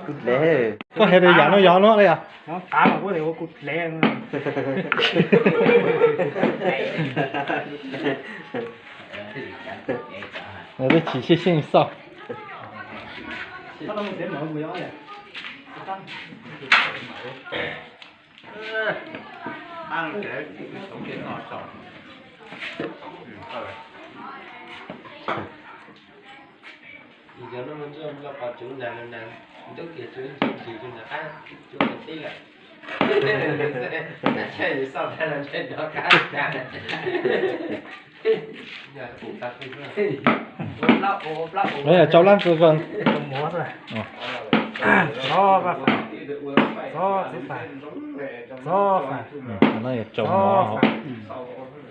Koj hais tias yam no yog no yom? Tav mas kuv tias ua kuv dlev. Twb chim xyeej xyeej xauj. Tso lab, tso, tso. Txov vaj fam, txov txwv fam,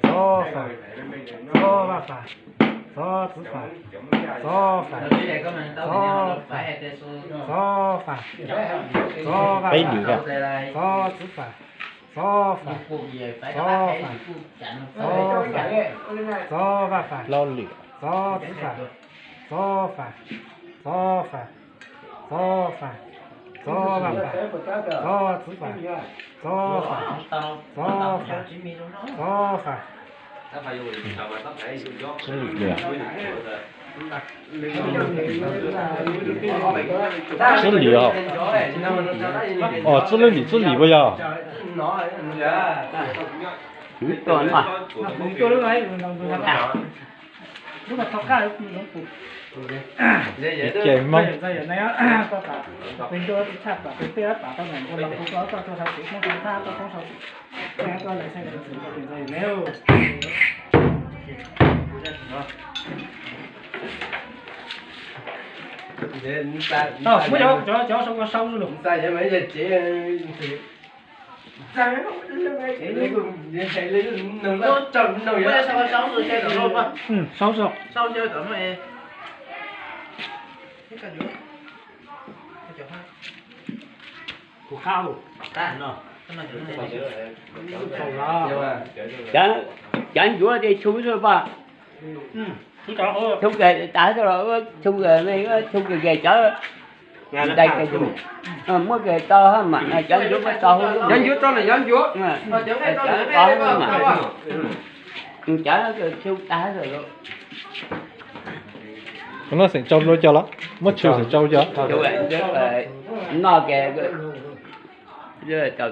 txov fam, txov fam, txov fam, txov vaj fam, txov txwv fam, txov fam, txov fam, txov fam, txov vaj fam, txov txwv fam, txov fam, txov fam, txov fam, txov vaj fam, txov txwv fam, txov fam, txov fam, txov fam, txov vaj fam, txov txwv fam, txov fam, txov fam, txov fam. Txwb lim, txwb lim puas yog? Muab cov, cov sau ua sau lawm. Sau sau. Cov ncuav ces tshu xwb paj. Tshu tas, tshu kawg, tshu kawg, tshu kawg cov ntais kawg, muab kawg tau mam cov ncuav muab tau. Cov ncuav tau mas cov ncuav, cov tau mas cov tshu tas lawm. Koj noj xeem tsau dua cov los? Muab tshu xeem tsau cov. Noj ke tau.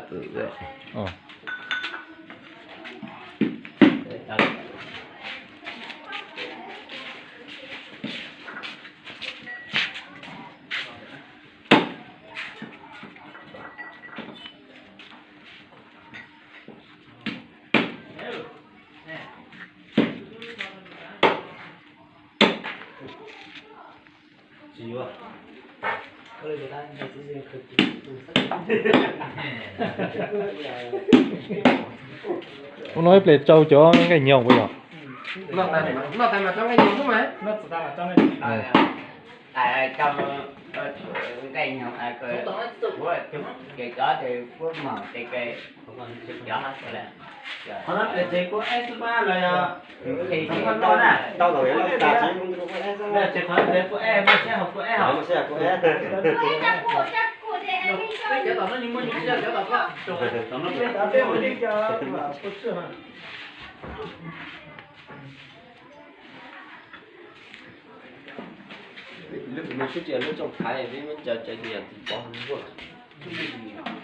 Ua no ib pliag tsau cov nqaij nyoog puas yog? Nqaij nyoog, ces cov ces kuv mog ces cov, qhov no pliag tsev kuv eb xwb pab los yog? Tsev qhov no pliag kuv eb, muaj siab hauv kuv eb hos. Cov tom no muaj nyuj siab, cov tom ko. Lub kuv no sib tsis lub tsooj thaiv, peb muab ncaws cawv yam tim pov nkuaj. Koj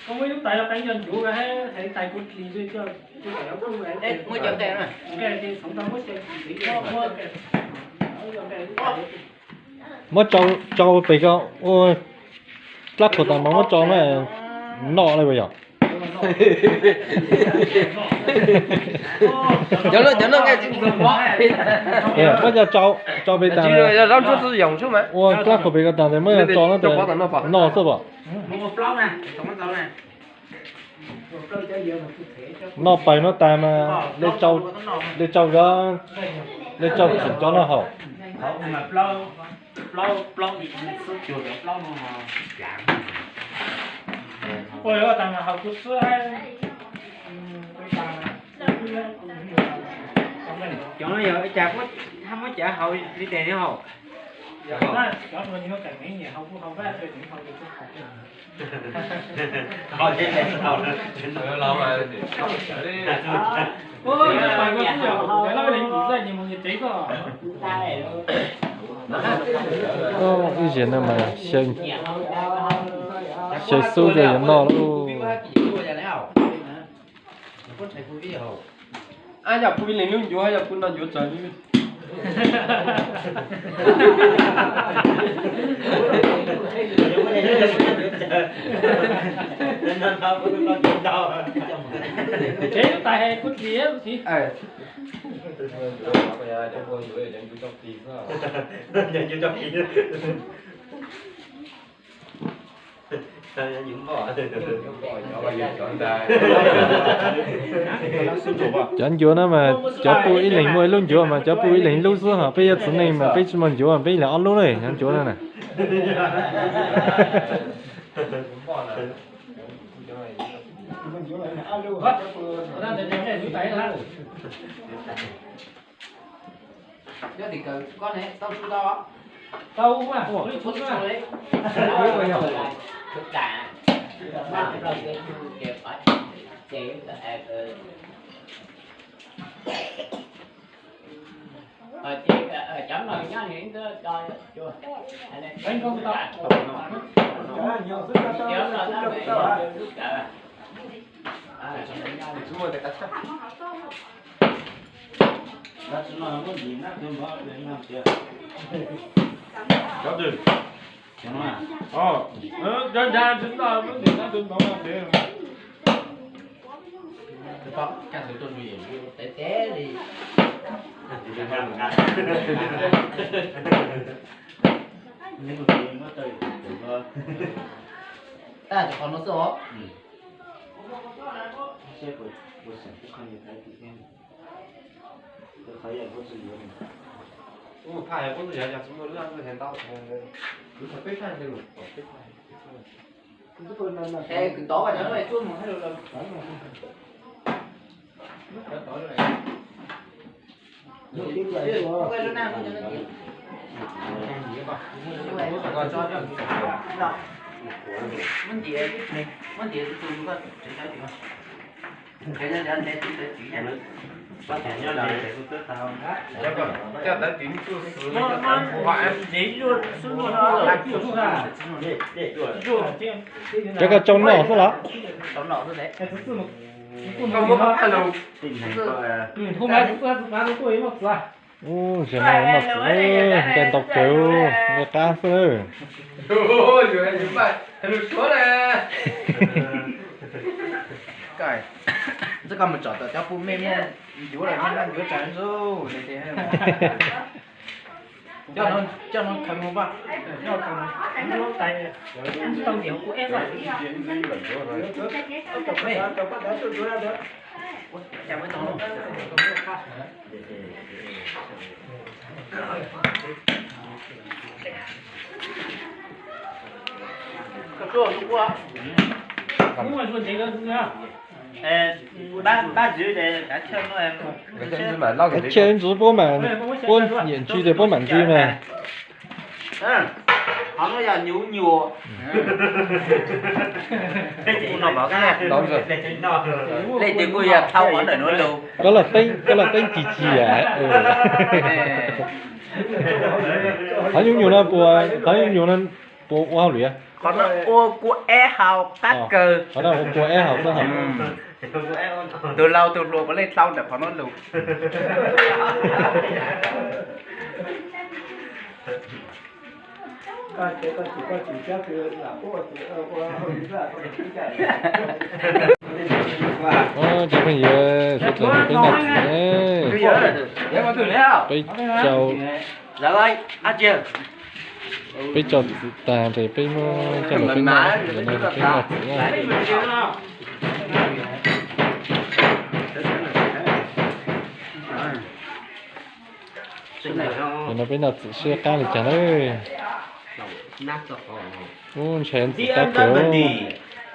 muab ib lub tais los qee cov ncuav, hais tais kuv dlis, muab tsau, tsau pem ko ua dlab qhuas tas mas muab tsau no noj li puas yog? Cov no, cov no nqaij tsis txog mob. Muab cov tsau, tsau pem tas, zaub ntsuab txwb yoos xwb mas ua dlab qhuas pem ko tas tes muab tsau no noj xwb pom. Noj pais no tas mas li tsau, li tsau tseem cov no haum. Cov no yog ua cas kuj hab muab cov haus li tes ne haus. Ib ziag no mas xyaw xub rau yuav noj lauj. Yog kuv ib leeg lub ncuav, yog kuv noj ncuav tsawg li. Tsev tais kuv txiv. Cov ncuav no mas cov pub ib leeg muaj ib lub ncuav mas cov pub ib leeg lub xwb, ho peb yog txiv neej mas peb tsis muaj ncuav, peb ib leeg ob lub ne, cov ncuav no na. Tag cov qhov no xwb os. Es kwv tod cov no tsuaj mus hais lus lawm. Muab ntiav, muab ntiav tus tus koj tsev cov tim no. Cov koj tsau noj xwb los? Ub, zaum no noj txiv, nqaij ntau kawg, nqaij qab xwb. Koj mus tsom tom cov pub mej muaj ncuav los noj ncuav tsawg ntxub. Coj no khaws mus paj. Kav tsij ntxuav puab mam, puab nyiam ntsis ces puab mam ntxiv mas. Qhov no yog nyuv nyuam. Leej twg kuj yog thauj qhov ntawm nuav lug. Koj laj teeb, koj laj teeb ci ci as. Qhov nyuj nyuam no puas, qhov nyuj nyuam no puas ua hauj lwm? Qhov no ua kua eb haus qab kawg. Qhov no ua kua eb haus xwb hos. Tus laug tus hluas puav leej tau ntawm qhov no lug. Cov phooj ywg, sawv daws peb noj txiv ne. Peb tsaus, peb tsaus txiv tag ces peb muab coj los peb noj, peb noj txiv na. Tam no peb noj txiv siab qab li cas na. Ub, ntshai ntxim qab kawg.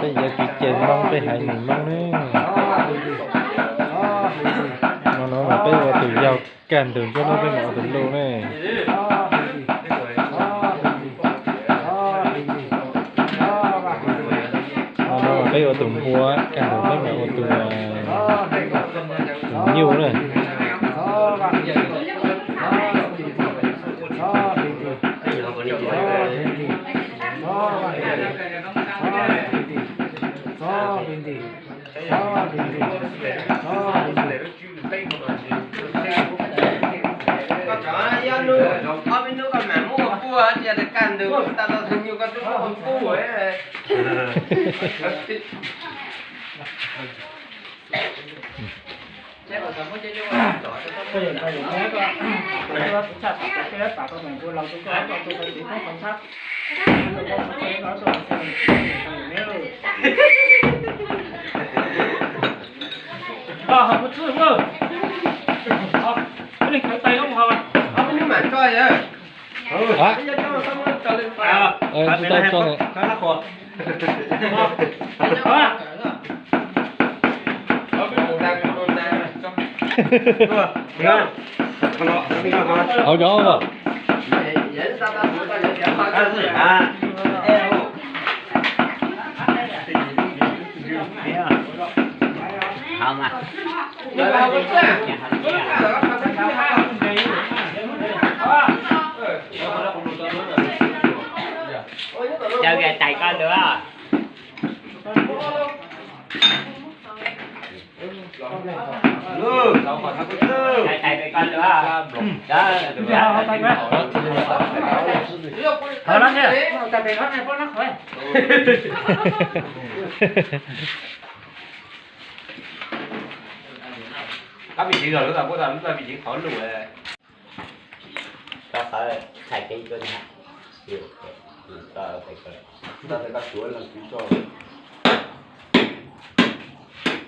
Peb yuav kwv cia Hmoob, peb haiv neeg Hmoob ne. No no mas peb ua tus yau, kaj ntug ncuab no peb mam ua tus luj ne. No no mas peb ua tus npua, kaj ntug peb mam ua tus, tus nyuj na. Koj tov, ob peb hnub koj mam muab ua puj, tsis yog tias kaj ntug tau tau tus nyuj koj twb muab ua puj. Tsis tau tso. Hauv cov. Caw gais tais koj ntawd. Tais tais koj ntawd. Koj me ntsis los lub tas muab tas lub tas me ntsis qhov lus. Koj qhov thaij peb tuaj na. Koj tsuav leej twg tso.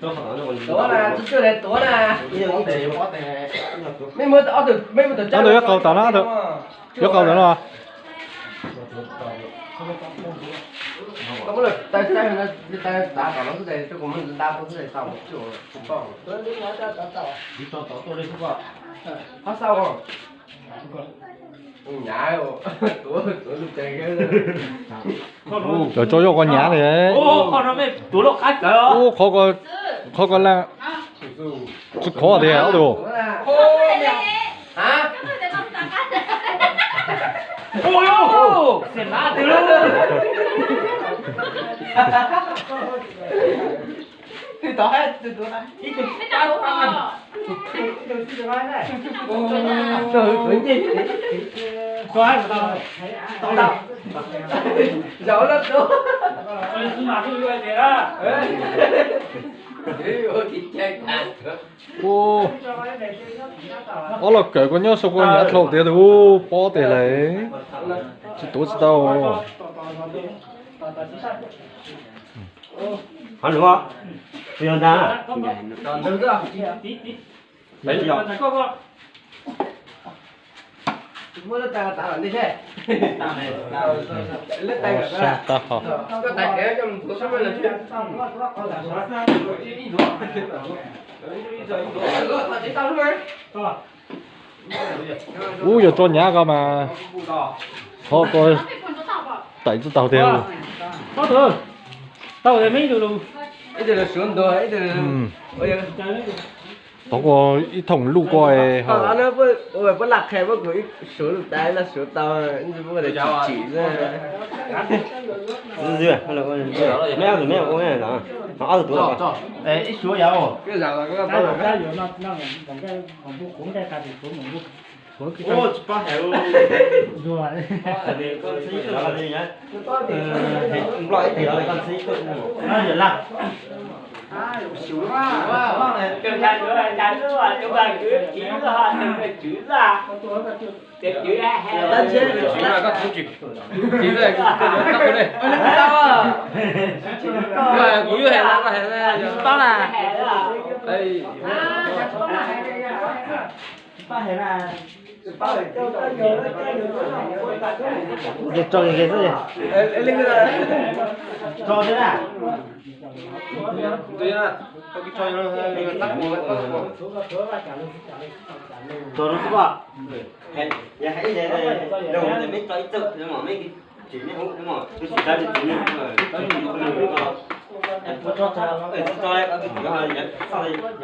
Tuav na, mej muab ob tug, mej muab tug tsab ntawd yuav qau tas na, yuav qau ntawd no. Koj muab lawm, taw taw taw tav tom no xwb, kuv muab nta rau xwb, tau tsis tau. Qhov xaus. Cov tso yog koj nyav li. Ub, qhov ko laj tsis khov tiag ob tug. Ub, ob los kawm koj nyob saum koj nyav dlhau tiag tus, ub, pob tiag lawm, tsis tuav tsis tau. Qhov nws, yog ntag. Ub, yog tso nyav ko mas, qhov ko tawm tsis tau tiag. Tau, ib tug lus, ib tug lus suav ntuag, ib tug lus. Tau ko ib thooj luj ko, puab lam qhia puab kuv ib suav lus tas, ib suav tau, ib suav tsis tsim. Meb ob tug, meb ua, ob tug tuav, ib suav yog tsis pab hais. Nplog ib teg los koj ntxhib tuaj. Kuv yuav hais, kuv hais, paub na. Tso xwb, tso xwb na. Tso no xwb. Yog hais ib, meb tso ib txwm, meb tsis, meb hu, meb tsis tso, tso, tso, tso ib ze no, tso ib txwm.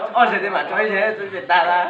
Ob ze, ob ze mam tso ib ze, tag lawm.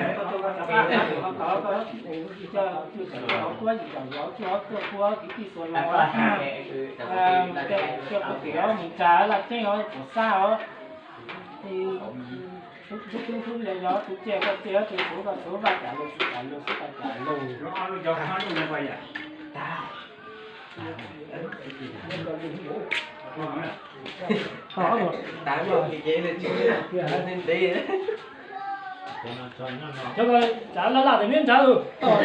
koj tuaj koj tsav qab koj tod koj coj tuaj txog qhov kuab yim caum yov cuaj ob tuaj kuab kwv tij xuas laus, coj pov twg mus tsa laj ceeb os, pom xab os. Tus tub tub yog yog, tus tsiaj koj tsiaj, tus txhuv koj txhuv, vaj tsam lus txhuv tsam lus, xwb vaj tsam lus. Cov ko tsav laj laj tes miab ntsav lus tau.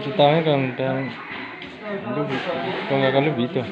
Tsis tau, koj nkag koj lub viv tuaj.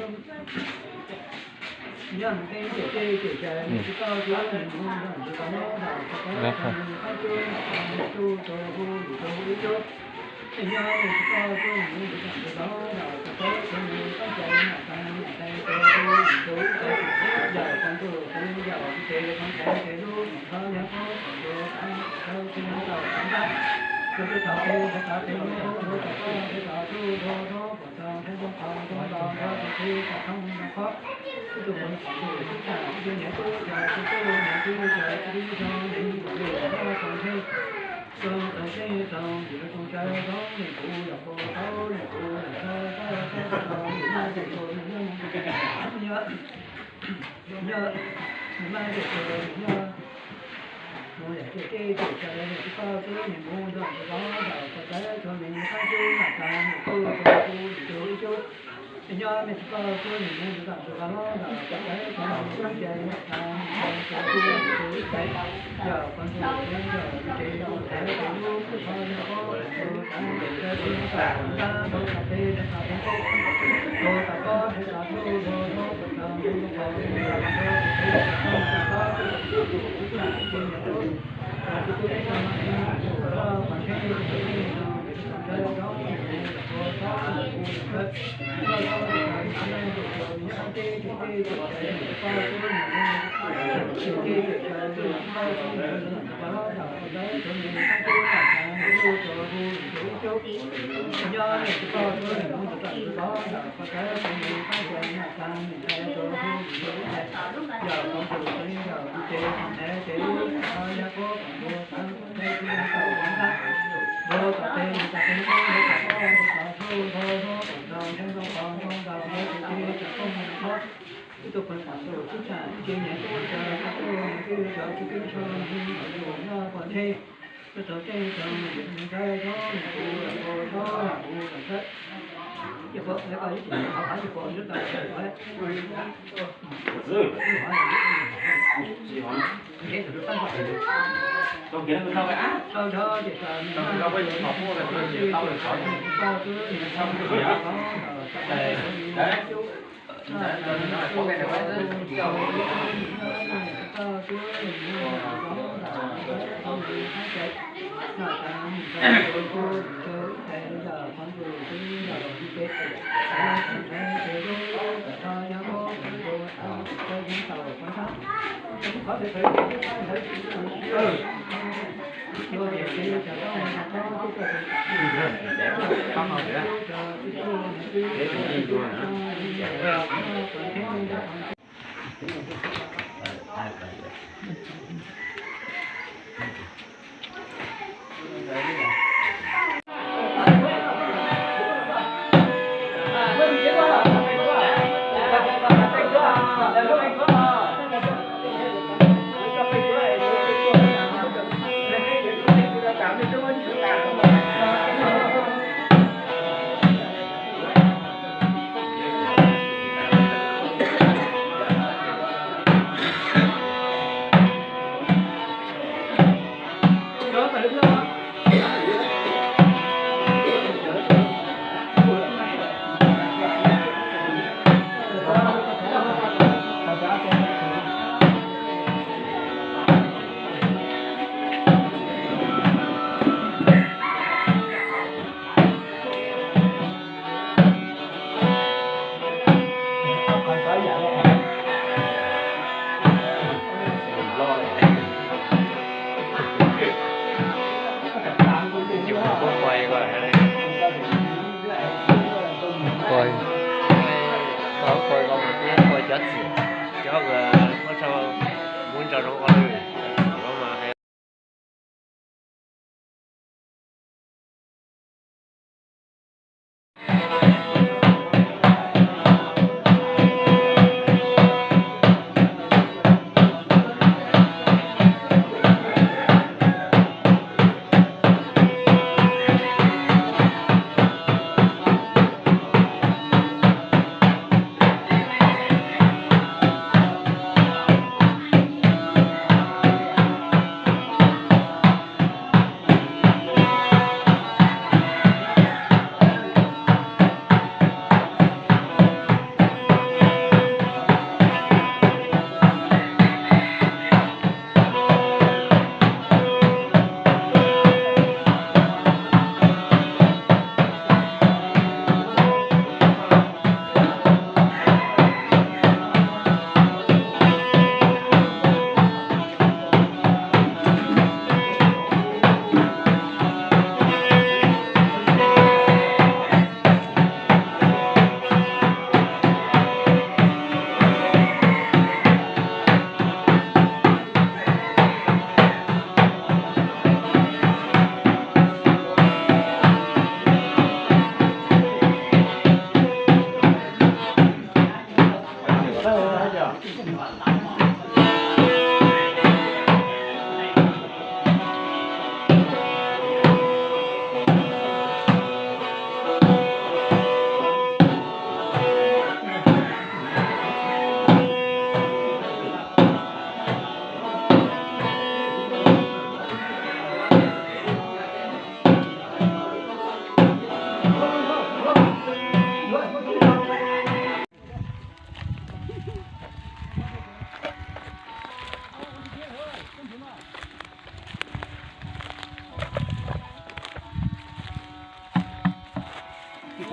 Nej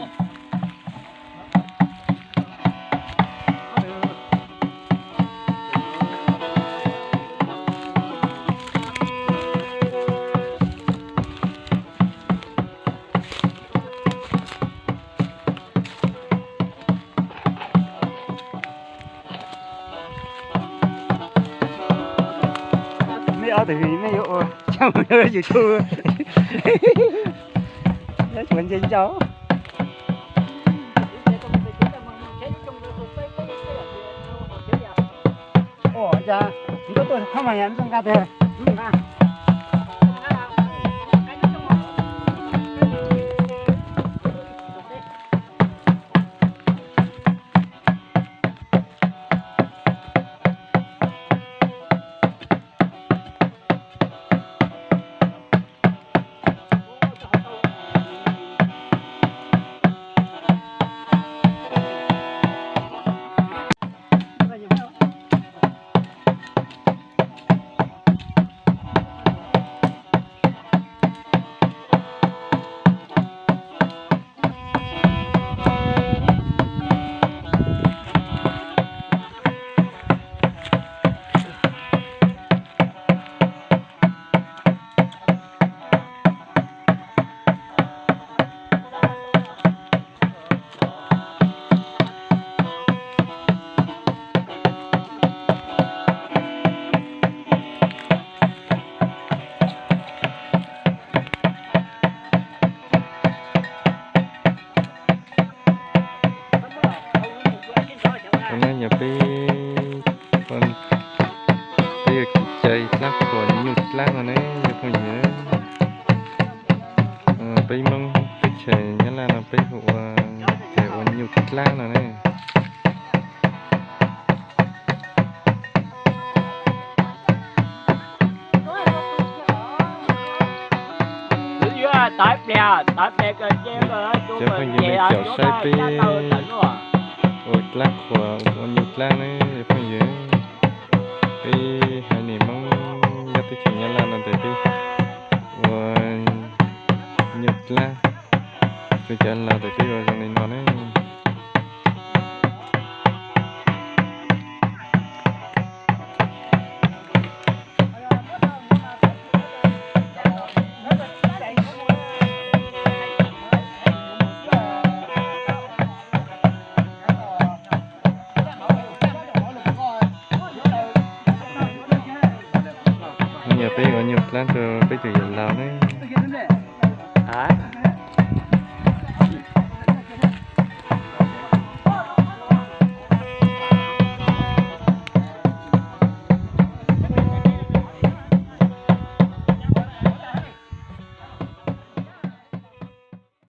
ob tug nej yuav ua tsaug rau YouTube, tsuas ntse ntau. Ua cas nkauj tuaj khob mas yam nqa tiag. Hnub no yog peb, peb yuav kis cai dlaab qhuas nyuj dlaab no ne cov phooj ywg. Peb Moob teb chaws Nyab Laj no peb hu ua, ces ua nyuj dlaab no ne. Cov phooj ywg nej caum saib peb ua dlaab qhuas ua nyuj dlaab ne cov phooj ywg. Peb haiv neeg Moob nyob teb chaws Nyab Laj no tes peb ua nyuj dlaab, rau cov laus tes peb ua zoo li no ne. Yog peb ua nyuj dlaab rau peb tus